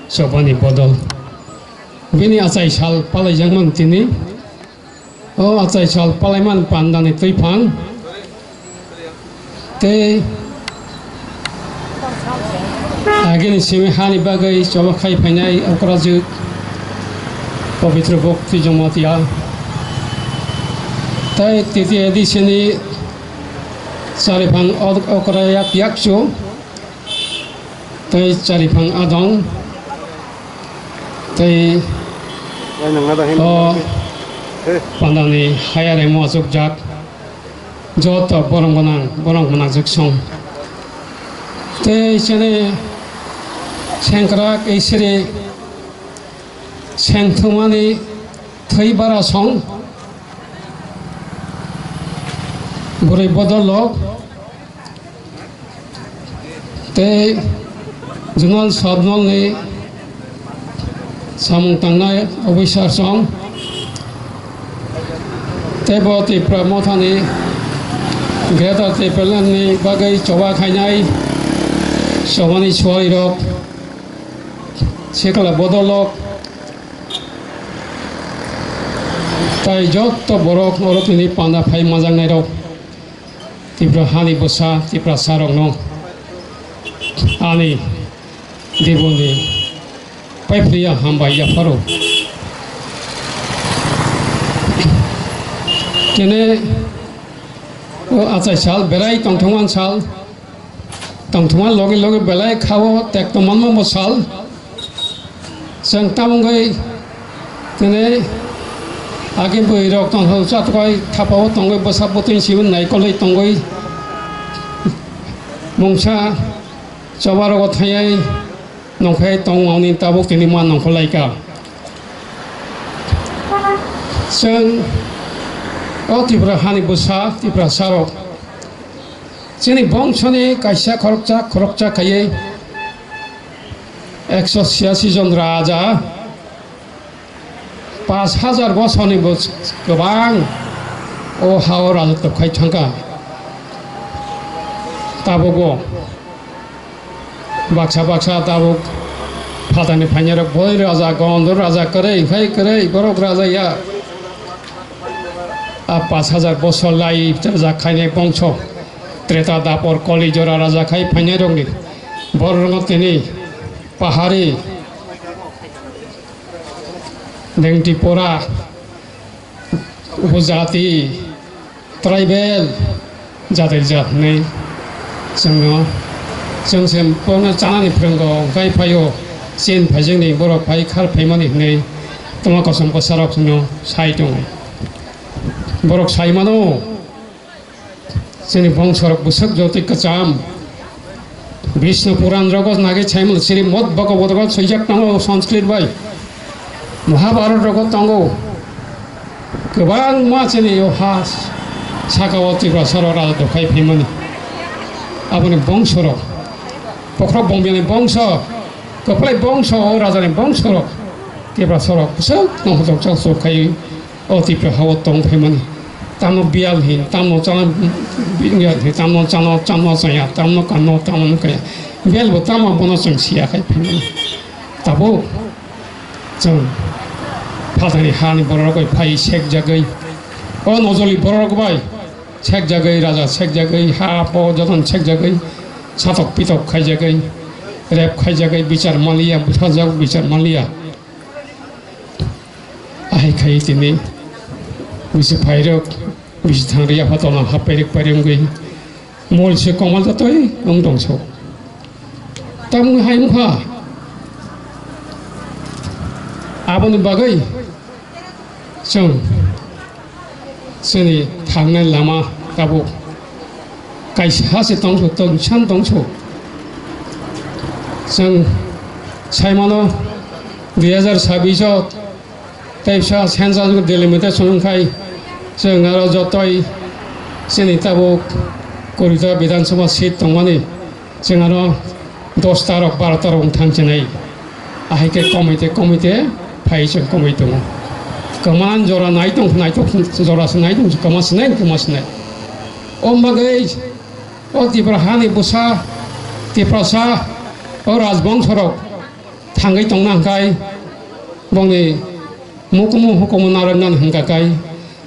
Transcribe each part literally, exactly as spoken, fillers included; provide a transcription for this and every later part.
Chobani bodol. Bini achai sal palaijakmani tini. O achai sal palaiman pandani twiphang. Tei agini simi hani bagwi choba khai phainai okrajwk Pabitra Bhakti Jamatia. Tei titi edisini chariphang ok-, okra yak yakchu. Tei chariphang adong. Tei o pandani hayaremo achukjak. Joto borong gwnang, borong gwnang jwk song. Tei chini sengkrak isiri sengthumani thwi bara song. Bwrwi bodol lok. Tei zonal sub-zonal ni samung tangnai officer song tei bo Tipra Mothani Greater Tipraland ni bagwi choba khainai chobani suari rok, sikla bodol rok tei joto borok oro tini panda phai manjaknai rok. Tipra hani bwsa, Tiprasarokno ani diboni paiphiya hambai yapharo. Kene o achai sal, berai tongthokma sal, tongthokma logi logi belai khao tekto manma bo sal. Chwng tamungwi tini agi bwrwi rok tongthok chatokoi thapao tongwi bwsa bwtwi simi naikolwi tongwi mungsa choba rogo thayai nongkhai tongmani tabuk tini ma nongkhorlaika. Chwng o Tripura hani bwsa Tiprasa rok chini bongsoni kaisa khoroksa khoroksa khaiwi Ekso chiyasi jon raja, pash hajar bosorni bo kwbang o ha-o rajotw khai thangkha. Tabukbo baksa baksa tabuk phatarni phainairok boi raja, Gondor raja kwrwi, khai kwrwi, borok raja ya. A pash hajar bosor lai raja khainai bongso, Treta Dapor Koli jora raja khai phainairokni bororokno tini pahari, Dengtipora, upojati, tribal, jati jat hinwi chwngno, chwng se bono chanani phwrwngo, hwnkhe phaio, chin phaijwkni borok phai khar phaimani hinwi twma kosom bwsarok chwngno sai tongo. Borok sai mano. Chini bongsorok bwswk jotoi kwcham. Bishnu Puran rogo nagwi saimano Srimad Bhagavato swijak tongo Sanskrit bai. Mahabharat rogo tongo. Kwbangma chini o ha saka o Tiprasarok raja dokhai phaimani. Aboni bongsorok. Bokhorok bongbiani bongso. Kwplai bongso o rajani bongsorok. Tiprasarok bwswk tongthok chak chuk khai. O Tipra ha-o tong phaimani. Tamo biyal hin, tamo chana biyal hin, tamo chana, chama chaya, tamo kano, tamo kaya. Biyal bo tamo bono chwng siya khai phaimani. Tabuk chwng phatani hani borok bai phai sekjagwi. O nojoli borok bai sekjagwi, raja sekjagwi, ha po joton sekjagwi, satok pitok khaijagwi, rep khaijagwi, bichar manliya, bwsajak bichar manliya. Ahai khai tini bisi phairok, bisi thangri yapha tongna hapairik pairik wngwi mol se komal jatoi wng tongso. Tamni hai wngkha aboni bagwi chwng chini thangnai lama tabuk kaisa se tongso, tongsan tongso. Chwng saimano dui hazar sabbish o teisa census delimitation wngkhai chwng aro jotoi chini tabuk kurita Bidhan Sabha seat tongmani chwng aro dosta rok, barota rok wng thang chinai. Ahai khe komite komite phai chwng komoi tongo. Kwman jora nai tong, nai tong, jora se nai tong, kwma se nai, kwma se nai. O bagwi o Tipra hani bwsa, Tiprasa, o rajbongso rok thangwi tongna hwnkhe bongni mukumu hukumu narwknani hwnkha khe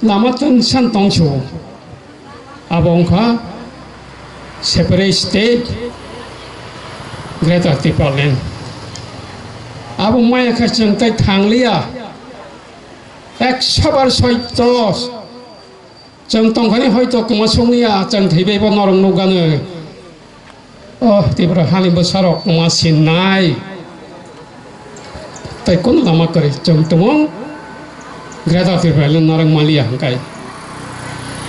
lama tungsan tongsu. Abo wngkha separate state, Greater Tipraland. Abo maya khe chwng tei thangliya, ekso bar soito. Chwng tongkhani hoito kwma songya, chwng thwibai bo norok nukgano. O Tripura hani bwsarok kwma sinnai. Tei kono lama kwrwi chwng tongo Greater Tipraland narwk maliya hwnkhe.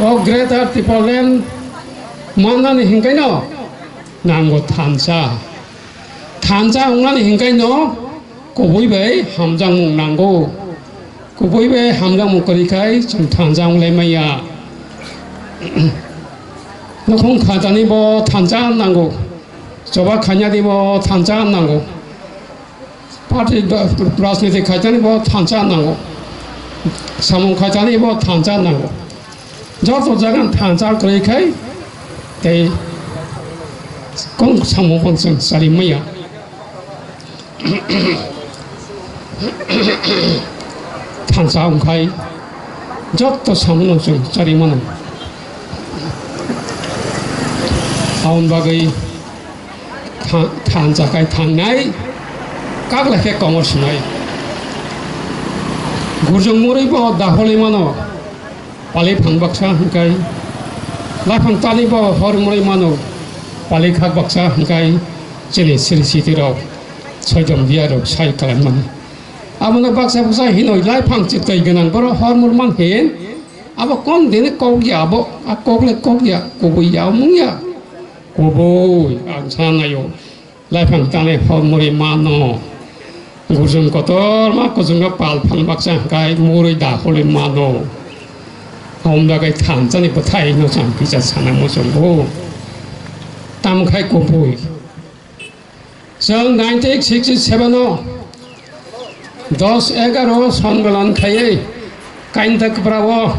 O Greater Tipraland mannani hwnkhe no nango thansa. Thansa wngnani hwnkhe no kubui bai hamjakmung nango. Kubui bai hamjakmung kwrwi khai chwng thansa wnglai manya. Nukhung khatani bo thansa nango. Choba khainani bo thansa nango. Party do-, rajniti khaitani bo thansa nango. Samung khaitani bo thansa nango. Joto jaga thansa kwrwi khai tei kong samung pang chwng chari manya. Thansa wngkhai joto samungno chwng chari mano. Aboni bagwi tha-, thansa khai thangnai kak lai khe komor sinai. Gurjong murwi bo daholi mano. Pali phang baksa hwnkhe, laphang tani bo hor murwi mano, pali khak baksa hwnkhe chini siri siti rok, soidom biya rok sai kalaimani. Abono baksa baksa hinoi laphang chwtwi gwnang borok hor mur man hin, abo kon dini kok ya abo, a kok le kok ya, kubui ya, mung ya, kubui ang sa naio. Laphang tani hor muri mano. Gurjung kotor ma kuchungo pal phan baksa hwnkhe muri da holi mano. Hom bagwi thansa ni bwthai no cham kisa sana muchungo. Tam khai kubui. Chwng nineteen sixty seven o dos egaro sonmelan khaiwi Kainta kwpra o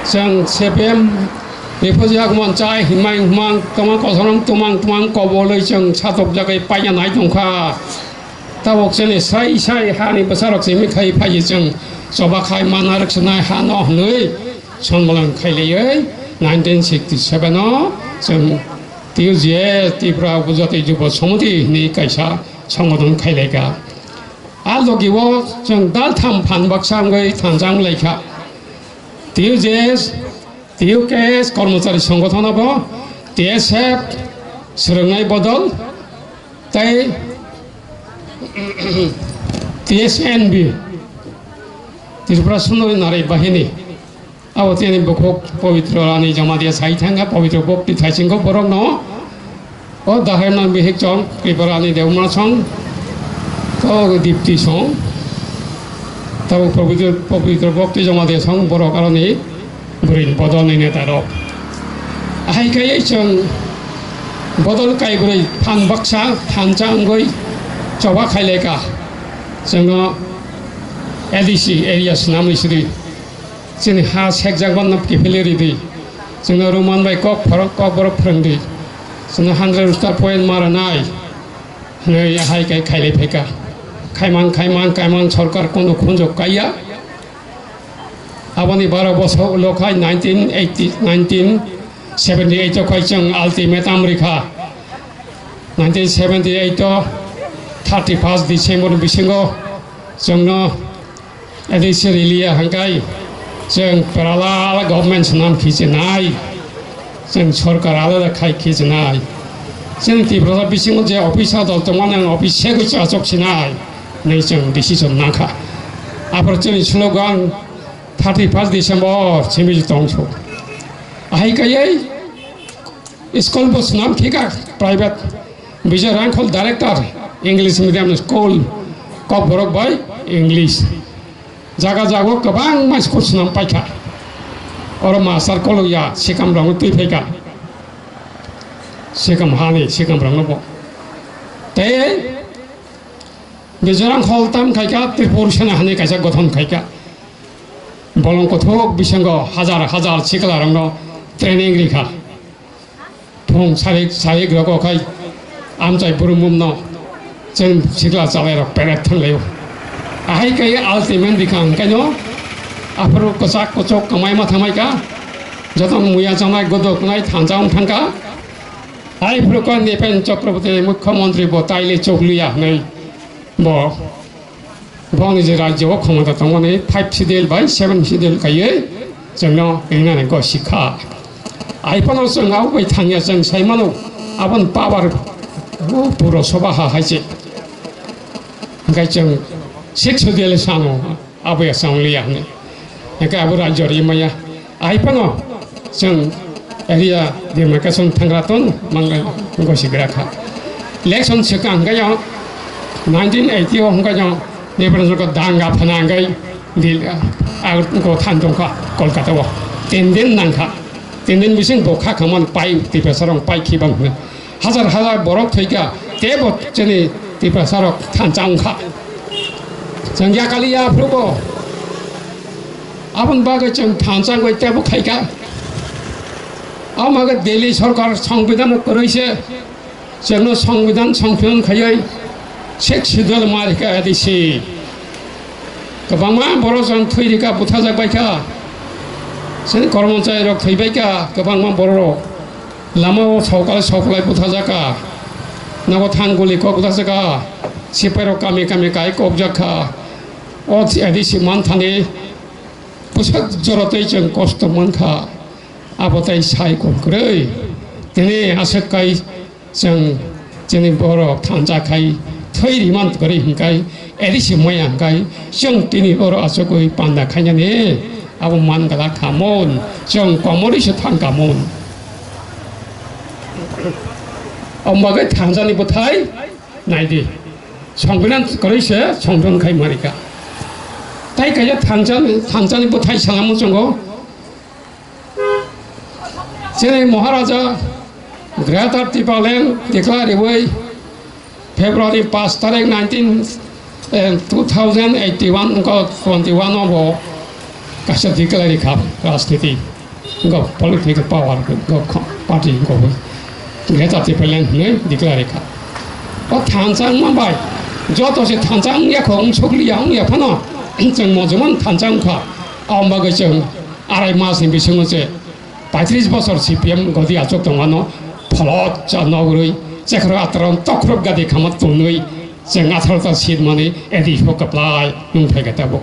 chwng C P M refugee agmon chai himai himang tongma kosorom tumang tumang kobolwi chwng satokjagwi paina nai tongkha. Tabok chini sai sai hani bwsarok simi khai phaiwi chwng choba khai mana rwksinai hano hwnwi sonmelan khailaiwi nineteen sixty seven o chwng T U J S, Tripura Upajati Jubo Samiti hinwi kaisa songodon khailaikha. A logi o chwng daltham phan baksa wngwi thansa wnglaikha. T U J S, T U K S, Kormochari Songothono bo T S F swrwngnai bodol tei T S N B, Tripura Sundari Nari Bahini. Abo tini bukhuk Pabitra Rani Jamatia sai thangkha, Pabitra Bhakti thaisingkho borokno. O dahai nang bihik chong, Kripa Rani Debbarma song, to Dipti song, tabo Pabitra, Pabitra Bhakti Jamatia song, borok aroni bwrwini bodolni neta rok. Ahai kaiwi chwng bodol kaibrwi phan baksa, thansa wngwi choba khailaikha. Chwngno A D C area swnamwi sidi. Chini ha sekjak mano kiphilwi ridi. Chwngno Roman bai kok phorok, kok borok phwrwngdi. Chwngno hundred star point maranai. Hwnwi ahai kai khailai phaikha. Khaimang, khaimang, khaimang sorkar kono khunjok kaiya. Aboni baro bosor ulo khai nineteen eighty, nineteen seventy eight o khai chwng ultimatum rikha. Nineteen seventy eight o thirty first December ni bisingo chwngno A D C riliya hwnkhe chwng parallel government swnam khichinai, chwng sorkar alada khai khichinai. Chwng Tiprasa bisingo je office adol tongmani ang office segwi chachok sinai hinwi chwng decision nangkha. Aphuru chwngni slogan thirty first December simi tongso. Ahai kaiwi school bo swnam khika private. Bijay Rangkhol director English medium school, Kokborok bai English. Jaga jago kwbangma school swnam paikha. Oro master kolokya sikam rokno twi phaikha. Sikam hani sikam rokno bo. Tei Bijay Rangkhol tam khaikha Tripura Sena hani kaisa gothon khaikha. Bolong kothok bisingo hajar hajar sikla rokno training rikha. Phung sarik, sarik rogo khai amchai burumumno Chwng sikla chalairok peret thanglaio. Ahai khe ultimate bikha hwnkhaino aphuru kwchak kuchuk kwmai ma thangmai kha. Joto muya chamai godoknai thansa wng thangkha. Hai phuru khe Nipen Chakraborty mukhyamantri bo taile chukliya hwnwi bo boni je rajyo o khomota tongmani five schedule bai seven schedule kaiwi chwngno rinani gosikha. Ai phano chwng abo bai thangya chwng sai mano aboni power o puro soba ha hai se. Hwnkhe chwng six schedule sango abo ya sang liya hwnwi. Hwnkhe abo rajyo ri maya. Ai phano chwng area demarcation thangra ton mangai gosi gra kha. Election swkang hwnkhe nineteen eighty o hwnkhe Nipen Chakraborty danga phana hwnkhe Dil-, ah, go than tongkha Kolkata o. Ten din nangkha. Ten din bising bo kha khamon pai Tiprasa rong pai khibang hwnwi. Hajar hajar borok thwikha, tebo chini Tiprasa rok thansa wngkha. Chwng yakali ya phrubo. Aboni bagwi chwng thansa wngwi tebo khaikha. Amo khe Delhi sorkar songbidan kwrwi se. Chwngno songbidan songphion khaiwi sixth schedule ma rikha A D C. Kwbangma borok chwng thwi rikha, buthajak baikha. Chini kormochari rok thwi baikha, kwbangma borok rok. Lama o sokal soklai buthajak kha. Nogo thang guli kok buthajak kha. Sipai rok kami kami kai kokjak kha. O A D C manthani bwsak jora tei chwng kosto mankha. Abo tai sai kok kwrwi. Tini aswk kai Chwng chini borok thansa khai thwi rimani kwrwi hwnkhai, A D C maya hwnkhai, chwng tini oro achugwi panda khainani abo man glak kha mun, chwng komorwi se thang kha mun. Omo bagwi thansani bwthai naidi, songbidan kwrwi se songbidan khai mani kha. Tai kaisa thansa, thansani bwthai sana muchungo. Chini Maharaja Greater Tipraland declare riwi February paanch tarik nineteen, eh, two thousand eighty-one wngkha twenty-one o bo kaisa declare rikha rajniti wngkha political power wngkha party wngkha Greater Tipraland hwnwi declare rikha. O thansa wngma bai joto se thansa wngya kho wngsukliya wngya phano chwng mojomon thansa wngkha. Aboni bagwi chwng arai masni bisingo se paitris bosor C P M godi achuk tongmano pholot cha nogwi chekhoro atharon tokhorok gadi khama tonwi chwng atharota seat mani A D C bo kwplai wng phaikha tabuk.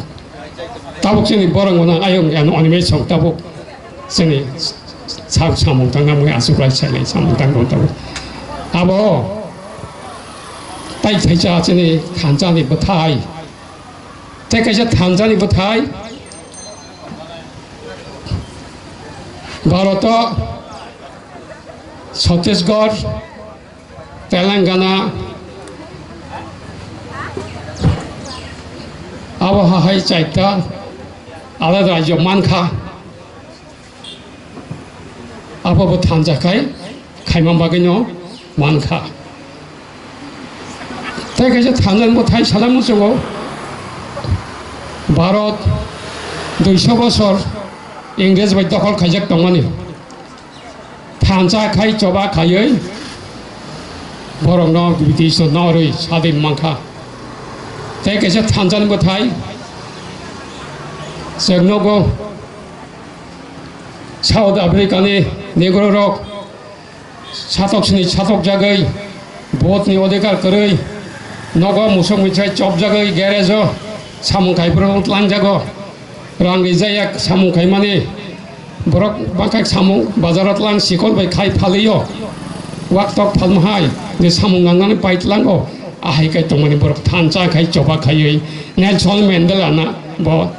Tabuk chini borok mano ayung ano animation tabuk chini sak samung tangna mui achuklai sailai samung tangna tabuk. Abo tai thaisa chini thansani bwthai. Tei kaisa thansani bwthai Bharat o Chhattisgarh, Telangana, abo hai chaita alada rajyo mankha. Abo bo thansa khai khaima bagwino mankha. Tei kaisa thansa bo thai sala muchungo Bharat duiso bosor Ingrej bai dokhol khaijak tongmani. Thansa khai choba khaiwi borokno British no norwi sadin mankha. Tei kaisa thansani bwthai chwng nogo South Africa ni Negro rok satok sini satok jagwi vote ni odhikar kwrwi nogo musuk muchai chopjagwi garage o samung khai borok langjago. Rang rijaya samung khaimani borok bangkha samung bazaro tlang sikol bai khai phalio. Wak tok phalma hai je samung nangnani pai tlango. Ahai kai tongmani borok thansa khai choba khaiwi Nelson Mandela na bo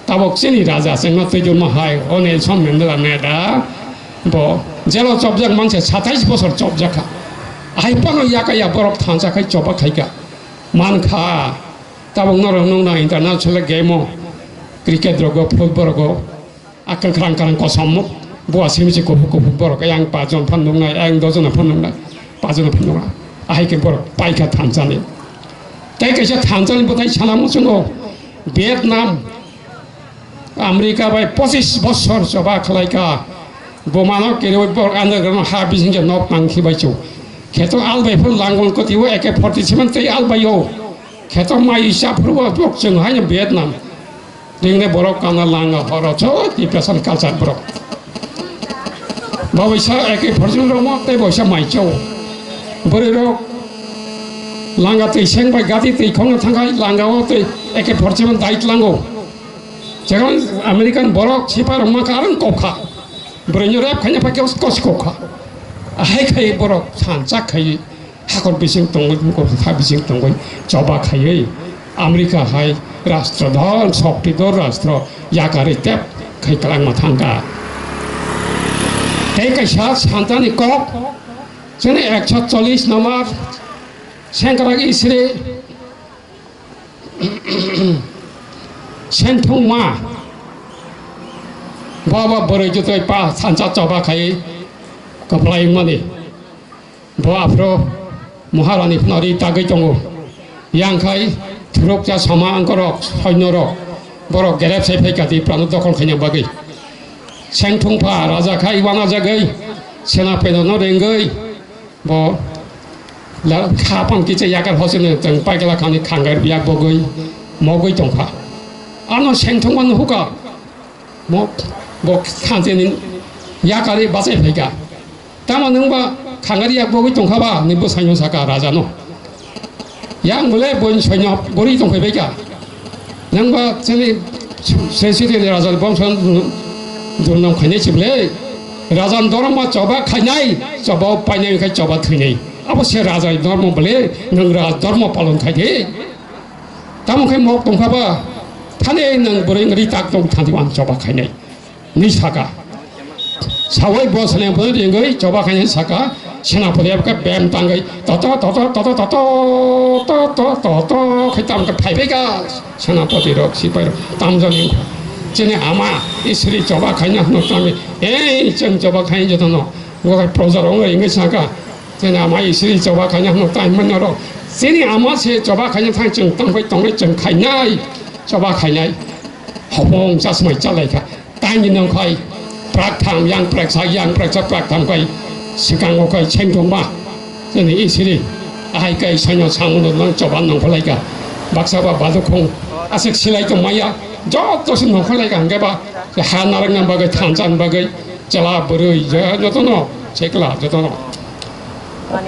tabok chini raja chengma twijorma hai o Nelson Mandela neda bo jelo chopjak manse satais bosor chopjak kha. Ahai phano yakaya borok thansa khai choba khaikha. Mankha tabok norok nukna international game o cricket rogo football rogo a kwkrang kwrang kosom buwa simi se kuphur kuphur borok ayang pajon phan nuknai ayang dojon phan nuknai pajon phan nuknai ahai khe borok paikha thansani. Tei kaisa thansani bwthai sana muchungo Vietnam America bai pochis bosor choba khlaikha. Bumano keroi borok underground ha bisingtwi nok tang khibai chu. Kheto albai phuru langon koti o A K forty seven tei albai o. Kheto mai isa phuru o bok chwng haino Vietnam. Ringne borok kana langa horo cho depression culture borok. Bawaisa A K forty seven rok mo tei bawaisa mai cho. Bwrwi rok langa twi seng bai gati twi khongno thangkhai langa o tei A K forty seven dait lango. Jekon American borok sipai rok ma karang kokha. Bwrwi nyo rep khanya pai kos kos kokha. Ahai khai borok sanchak khai. Hakor bising tongwi, bukor ha bising tongwi choba khaiwi America hai rastro dhon, shokti dhon rastro yakarwi tep khai kwlangma thangkha. Tei kaisa santani kok, chini ekso chollish number sengkrak isri sengthungma, bo bo bwrwi jotoi pa sansa choba khai kwplai mani. Bo aphuru Maharani phano ri tagwi tongo. Yang khai thuruksa sama angkorok, soinorok, borok gerep sai phaikha tei prano dokhol khaina bagwi. Sengthungpha raja khai wanajagwi, senapetino rengwi, bo la-, kha pang kicha yakar hosino tong paikla khani khangar biyak bogwi, mogwi tongkha. Ano sengthungma nuhuka, mo, bo khanjani yakari bachai phaikha. Tamo nwng ba khangari yak bogwi tongkha ba, ni bwsaino saka raja no. Yang bole boin soino bori tongphai bai kha. Nwng ba chini se siri raja bongso durnam khainai chible. Raja dormo choba khainai, choba painai khai choba thwinai. Abo se raja dormo bole nwng raj dormo palon khai de. Tamo khai mok tongkha ba, thani nwng bwrwi ngri tak tong thani wan choba khainai. Ni saka. Sawai bo senapati ringwi choba khainai saka, senapati abka bem tangwi toto toto toto toto toto toto khai tam ka phaibai ka senapati rok sipai rok tamjani chini ama isri choba khaina hno tangwi ei cheng choba khain jotono gokai proja rok ringwi saka chini ama isri choba khaina hno tang manya rok chini ama se choba khaina thang cheng tangbai tongwi cheng khainai choba khainai hopong chasmai chalaikha. Tangni nongkhai prak tham yang prak sa yang prak sa prak tham kai swkango kai sengthongma chini isiri ahai kai saino samuno nang choba nongkholaika baksa ba badukhung aswk silai tongmaya joto se nongkholaika hwnkhe ba ha narwkna bagwi thansa bagwi chwla bwrwi jotono sekla jotono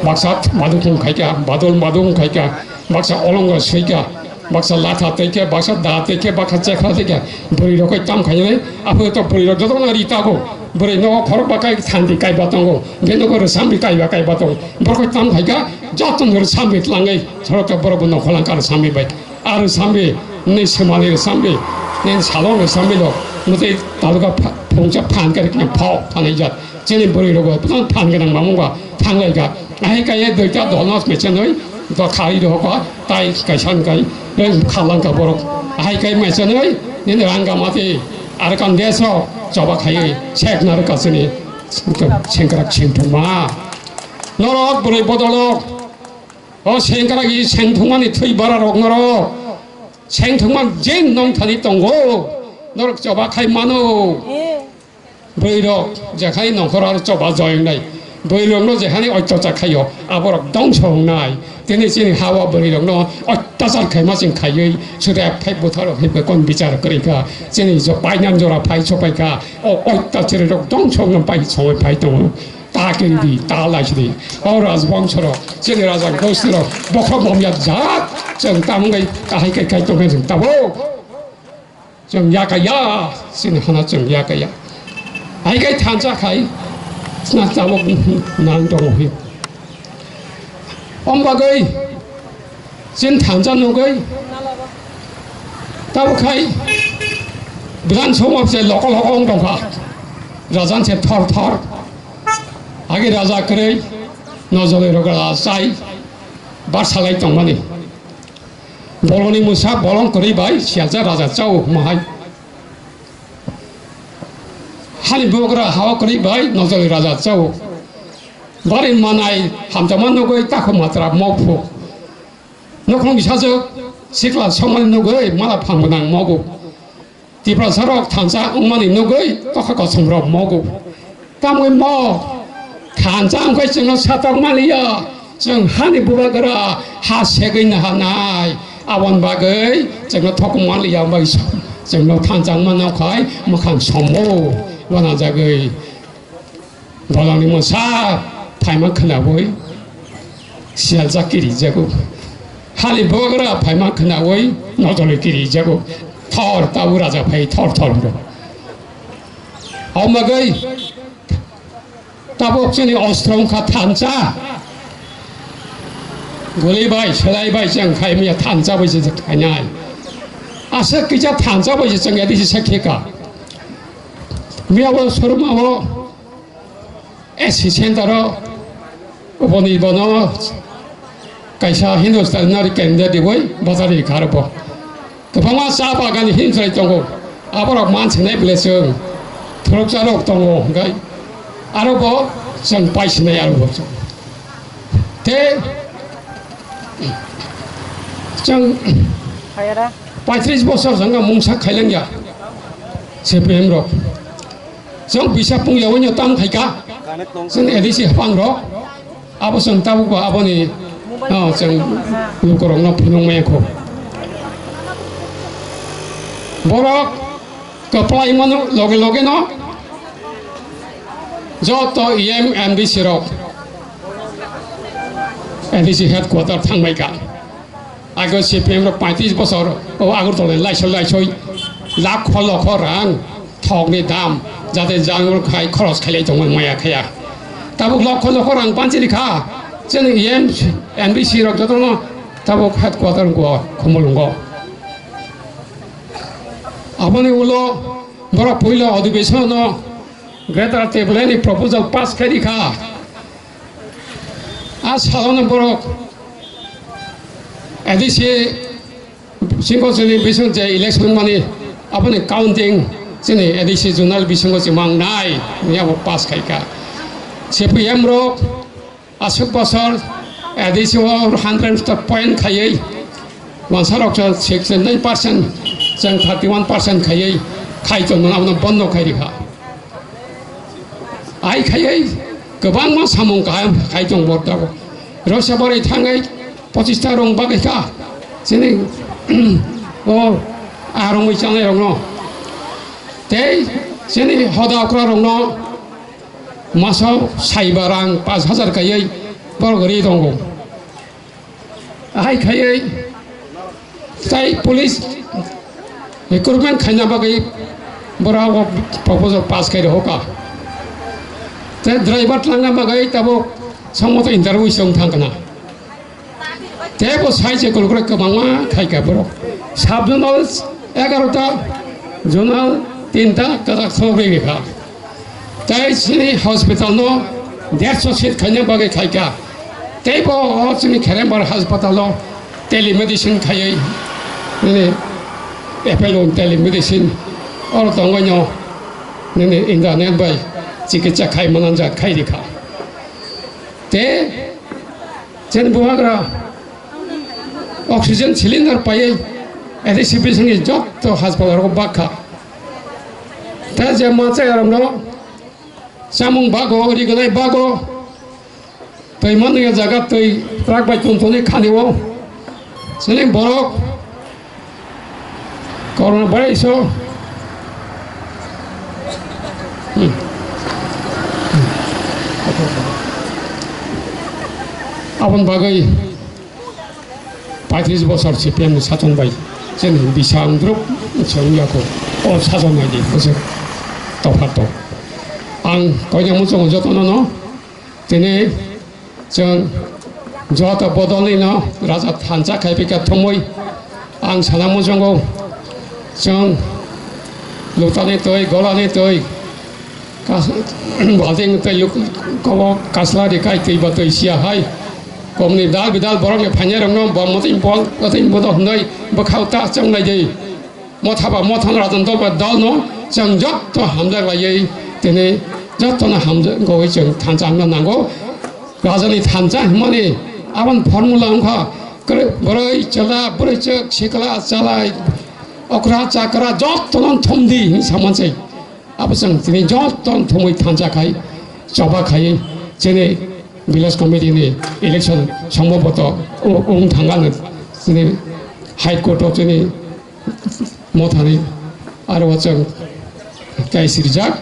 baksa badukhung khaika badol badung khaika baksa olongo swika baksa latha tei khe, baksa da tei khe, baksa chekha tei khe, bwrwi rok khe tam khainai, aphuru to bwrwi rok joto no ri tago, bwrwi no khorok ba kai thandi kai ba tongo, bendo ko rwsambi kai ba kai ba tongo, borok khe tam khai kha, joto no rwsambi tlangai, soro to borok bo nokholang ka rwsambi bai, a rwsambi, ni swmali rwsambi, ni salon rwsambi lo, mwtwi taluka pha-, phungcha phan khe phao phanai jat. Chini bwrwi rok bo phan gwnang mamung ba thanglai kha. Ahai kaiye duita dono mechenwi do khai rok ba tai kaisa kai reng khalang kha borok. Ahai kai mechenwi nini rang gama tei Arakan desh rok choba khaiwi sek narwk ka chini sengkrak sengthuma. Norok bwrwi bodolok o sengkrak i sengthumani thwi bara rok norok sengthuma jeng nong thani tongo. Norok choba khai mano. Bwrwirok jekhani nongkhor aro choba joi wngnai, bwrwirokno jekhani oitachar khaio, aborok dongso wngnai. Tini chini ha-o bwrwirokno oitachar khaima chwng khaiwi, sudep phai butharok hai bekon bichar kwrwi kha. Chini jo-, painani jora phai sopai kha. O oitacharrok dongso wngna pai songwi phai tongo. Ta kiri di, ta laisi di. O rajbongsorok, chini raja gostirok, bokhok bomya jat, chwng tamo wngwi kahai kai kai tongkha chwng tabuk. Chwng yakaya, chini hana chwng yakaya. Hai kai thansa khai, sna tabuk nang tongo hi. Om bagwi, chini thansa nugwi, tabuk khai, Bidhan Sabha se lokol hokong tongkha. Rajan se thor thor. Agi raja kwrwi, nojoloi rok raja chai, bar salai tongmani. Bolongni mwsa bolong kwrwi bai siyajak raja chao hwnmahai. Hani bugra hao kwrwi bai nojoli raja chao. Bari manai hamjakma nugwi takhuk matra mokphu. Nukhung bisajwk sikla songmani nugwi mala phang gwnang mogu. Tiprasarok thansa wngmani nugwi tokha kosom rok mogu. Tamwi mo thansa wngkhe chwngno satok maliya. Chwng hani bubagra ha segwi naha nai, aboni bagwi chwngno thokom manliya, aboni bagwi chwngno thansa wngma nokha, mwkhang somo wanajagwi. Bolongni mungsa phaima khwnawi siyalsa kirijago. Hani bubagra phaima khwnawi nojolwi kirijago. Thor tabuk raja phai thor thor wngkha. Aboni bagwi tabuk chini ostro wngkha thansa. Guli bai, selai bai chwng khai miya thansa bai se khainai. Aswk kisa thansa bai se chwng yadi se khe ka. Miya bo showroom o A C center o, oboni bono kaisa Hindustan nari kendra diwi bazar ni kharbo. Kwbangma cha bagan himsai tongo. Aborok mansinai bwle chwng. Thoroksa rok tongo hwnkhe aro bo chwng paisinai aro bo chwng. Tei chwng paitris bosor jwnga mungsa khailangya C P M rok. Chwng bisa pungya wngya tam khaika. Chwng A D C hapang rok. Abo chwng tabuk ba aboni, oh, chwng lukurokno phunukmaya kho. Borok kwplai mano loge loge no joto E M M D C rok A D C headquarter thangbai ka. Ago C P M rok paitris bosor o Agartala laisoi laisoi lakho lokho rang thokni dam jate jang khai khoros khailai tongmani maya khaya. Tabuk lokho lokho rang panchiri kha. Chini E M, N B C rok jotono tabuk headquarter wngkho Khumulwngo. Aboni ulo borok puila odhibesono Greater Tipralandni proposal pass khai rikha. A salano borok A D C singo chini bising je election mani aboni counting chini A D C zonal bisingo se mang nai ni abo pass khai ka. C P M rok aswk bosor A D C o hundred ta point khaiwi wansa rok sixty nine percent chang thirty one percent khaiwi khai tongmani abono bondo khai rikha. Ai khaiwi kwbangma samung kaham khai tong bo tabuk. Rosa barai thangwi pochista rong bagwi kha. Chini o arongwi chanai rokno. Tei chini hoda okra rokno maso saiba rang pash hajar khaiwi borok ri tongo. Ahai khaiwi tai police recruitment khaina bagwi borok o proposal pass khai rokha. Tei driver tlangna bagwi tabuk songmoto interview song thang kana. Tei bo sai se kulukura kwbangma khai ka borok. Sub zonal egarota, zonal tinta kwchak thok rwi kha. Tei chini hospital no dersho seat khaina bagwi khaika. Tei bo o chini Kherembar hospital o telemedicine khaiwi nini Apollo telemedicine oro tongwi no nini internet bai chikitsa khai mananjak khai rikha. Tei chini bubagra oxygen cylinder paiwi A D C bisingni jotto hospital rogo bakha. Tei je ma chaya rokno chamung bago, ri gwnai bago, twi manwi jaga twi truck bai tong tongwi khani o. Chini borok corona virus o, hmm. Aboni bagwi paitris bosor C P M ni sason bai chini bisang drup chwng yako o sason bai di bwswk topha to. Ang koina muchungo jotono no tini chwng joto bodolni no raja thansa khai pika thumui ang sana muchungo chwng lutani twi golani twi Kas-, balting tei luk-, kobo kasla ri kai twi ba twi sia hai. Komni dal bidal borok ni phainai rok no bo muting bol, muting bodo hwnwi bwkhao ta chwng nai di. Motha ba motha no rajan dol ba dol no chwng jotto hamjak laiwi tini jotto no hamjak goi chwng thansa hamna nango. Raja ni thansa hwnmani aboni formula wngkha kwrwi bwrwi chwla bwrwi chwk sikla chalai okra chakra jotto no thumdi hinwi saman se. Abo chwng tini joto thumwi thansa khai, choba khai, chini Village committee ni election sombhoboto o-, wng thangano chini High Court o chini mothani aro chwng case rijak.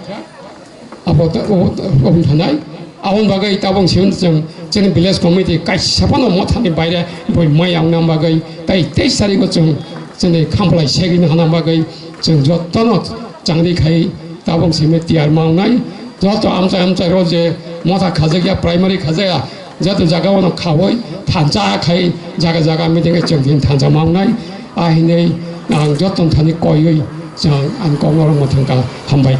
Abo ta-, o, o, wng thanai. Aboni bagwi tabuk simi chwng chini village committee kaisa phano mothani baire boi mai wngna bagwi tai teis tarikh o chwng chini khamplai segwino hana bagwi chwng jotono changri khai tabuk simi tiyar ma wngnai. Joto amchai amchai rok je motha khajak ya, primary khajak ya, joto jaga o no khaui thansa khai jaga jaga meeting khe chwng thansa ma wngnai. A hinwi ang joto thani koiwi chwng ang kok norok mwthangkha, hambai.